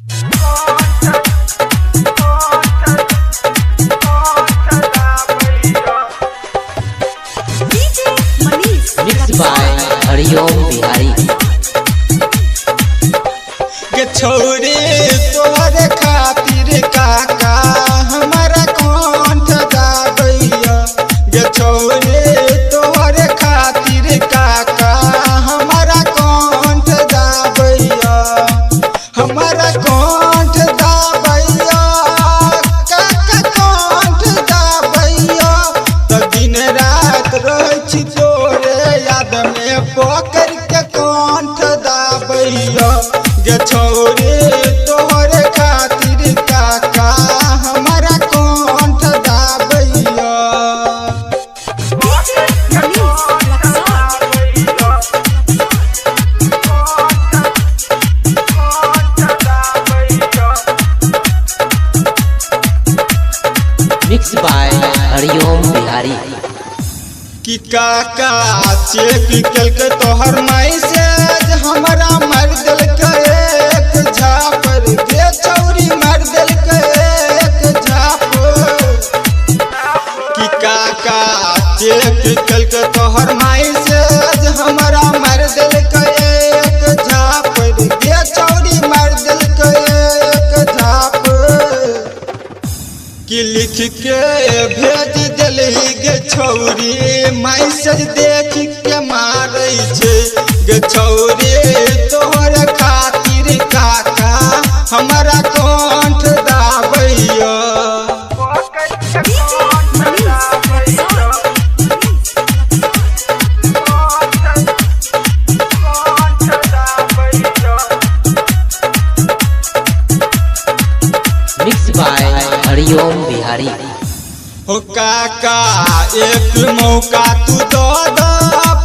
DJ Manish mix by Hariom Bihari. के छोरी तोहर खातिर काका हमारा कंठ दाबैया। गे छोरी तोहर खातिर काका हमारा कंठ दाबैया। हमारा कंठ दाबैया काका कंठ दाबैया। त दिन रात रहै छी तोरे याद में पकड़ के कंठ दाबैया। गे छौरी तोहर खातिर काका हमारा कंठ दाबैया। DJ Manish Raxaul. Mix by Hariom Bihari. कि काका चेक केलकै तोहर मैसेज हमरा मारि देलकै एक झापर। गे छौरी मारि देलकै एक झापर। कि काका चेक केलकै तोहर मैसेज हमरा मारि देलकै एक झापर। गे छौरी मारि देलकै एक झापर। कि लिख के भेज देलही गे छौरी मैसेज देख के मारै छै। गे छौरी तोहर खातिर काका हमरा कंठ दाबैया। DJ Manish Raxaul. Mix by Hariom Bihari. हो काका एक मौका तू दो दो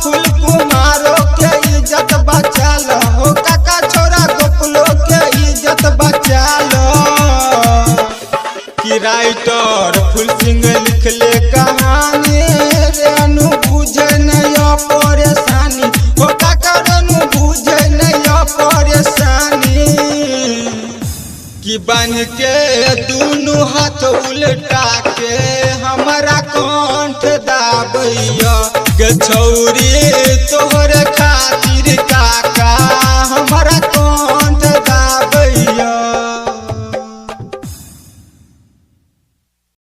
फूल कुमारो के इज्जत बचा लो। हो काका छोरा गोपलो के इज्जत बचा लो। कि राइटर फूल सिंह लिखले कहानी रेणु बुझे नहीं परेशानी। हो काका रेणु बुझे नहीं परेशानी। कि बन के दुनू हाथ उल्टा के हमरा कंठ दाबैया। गे छौरी तो